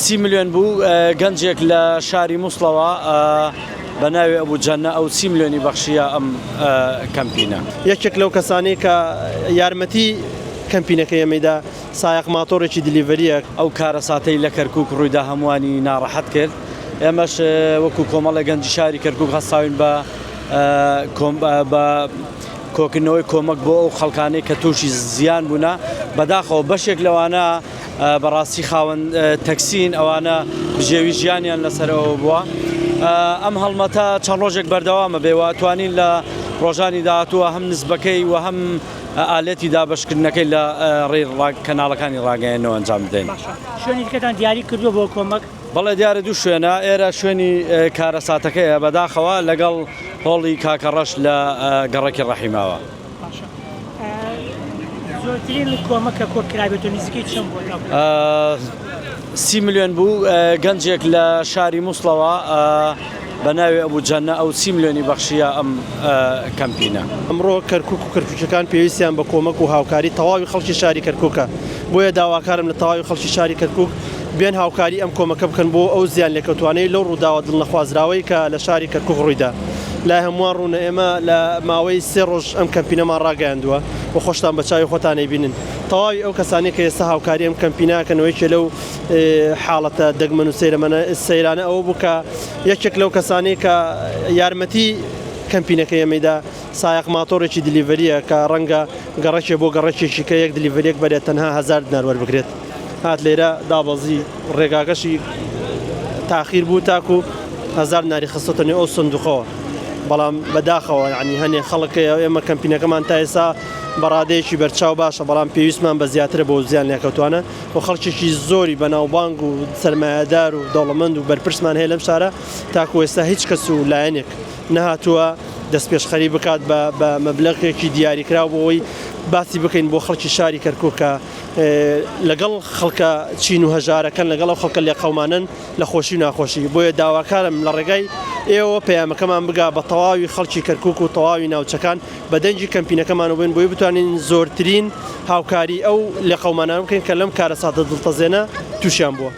سی ملیۆن بوو، گەنجێک لە شاری موسڵەوە بە ناوی ئەبو جەنە ئەو سی ملیۆنی بەخشییە ئەم کەمپینە. یەکێک لەو کەسانەی کە یارمەتی کەمپینەکەی ئێمەی دا، سایەق ماتۆڕێکی دلیڤەرییە. ئەو کارەساتەی لە کەرکووک ڕوویدا هەمووانی ناڕەحەت کرد، ئێمەش وەکو کۆمەڵێک گەنجی شاری کەرکووک هەستاوین بە بە کۆکردنەوەی کۆمەک بۆ ئەو خەڵکانەی کە تووشی زیان بوونە، بەداخەوە بەشێک لەوانە بەڕاستی خاوەن تەکسین ئەوانە بژێوی ژیانیان لەسەرەوە بووە. ئەم هەڵمەتە چەند ڕۆژێک بەردەوامە بێ و توانین لە ڕۆژانی داهاتووە هەم نسبەکەی و هەم ئالەتی دابەشکردنەکەی لە ڕێی کەناڵەکانی ڕاگەیەنەوە ئەنجام بدەین. شوێنی دیکەتان دیاری کردووە بۆ کۆمەک؟ بەڵێ دیارە دوو شوێنە، ئێرە شوێنی کارەساتەکەیە بەداخەوە لەگەڵ هۆڵی کاکەڕەش لە گەڕەکی ڕەحیماوە. باشە زۆرترین کۆمەک کە کۆ کرابێتەوە نزیکەی چەند بووە تاکو؟ سی ملیۆن بوو، گەنجێک لە شاری موسڵەوە بە ناوی ئەبو جەنە ئەو سی ملیۆنی بەخشییە ئەم کەمپینە. ئەمڕۆ کەرکوک و کەرکوکیەکان پێویستیان بە کۆمەک و هاوکاری تەواوی خەڵکی شاری کەرکوکە، بۆیە داواکارم لە تەواوی خەڵکی شاری کەرکوک بێن هاوکاری ئەم کۆمەکە بکەن بۆ ئەو زیانلێکەوتوانەی لەو ڕووداوە دڵنەخوازراوەی کە لە شاری کەرکوک ڕوویدا. لای هەمووان ڕوونە ئێمە لە ماوەی سێ ڕۆژ ئەم کەمپینەمان ڕاگەیاندووە و خۆشتان بە چاوی خۆتان ئەیبینن تەواوی ئەو کەسانەی کە ئێستا هاوکاری ئەم کەمپینە ئەکەن و یەکێ لەو حاڵەتە دەگمەن و سەیرەمەنە سەیرانە ئەوە بوو کە یەکێک لەو کەسانەی کە یارمەتی کەمپینەکەی ئێمەیدا سایەق ماتۆڕێکی دلیڤەریە کە ڕەنگە گەڕەکێ بۆ گەڕەکێکی کە یەک دلیڤەریەک بەرێت تەنها هەزار دینار وەربگرێت هات لێرە دابەزی ڕێگاکەشی تاخیر بوو تاکو هەزار دیناری خستۆتە نێو ئەو سندوقەوە بەڵام بەداخەوە یعنی هەنێ خەڵک هەیە ئێمە کەمپینەکەمان تا ئێستا بە ڕادەیەکی بەرچاو باشە بەڵام پێویستمان بە زیاترە بۆ زیان لێکەوتوانە و خەڵکێکی زۆری بەناوبانگ و سەرمایەدار و دەوڵەمەند و بەرپرسمان هەیە لەم شارە تاکو ئێستا هیچ کەس و لایەنێک نەهاتووە دەستپێشخەری بکات بە بە مەبلەغێکی دیاریکراو بۆ ئەوەی باسی بکەین بۆ خەڵکی شاری کەرکوک کە لەگەڵ خەڵکە چین و هەژارەکەن لەگەڵ ئەو خەڵکە لێقەومانەن لە خۆشی و ناخۆشی بۆیە داواکارم لە ڕێگای ئێوە پەیامەکەمان بگا بە تەواوی خەڵکی کەرکوک و تەواوی ناوچەکان بە دەنگی کەمپینەکەمانەوە بن بۆی بتوانین زۆرترین هاوکاری ئەو لێقەومانان بکەین کە لەم کارەساتە دڵتەزێنە تووشیان بووە.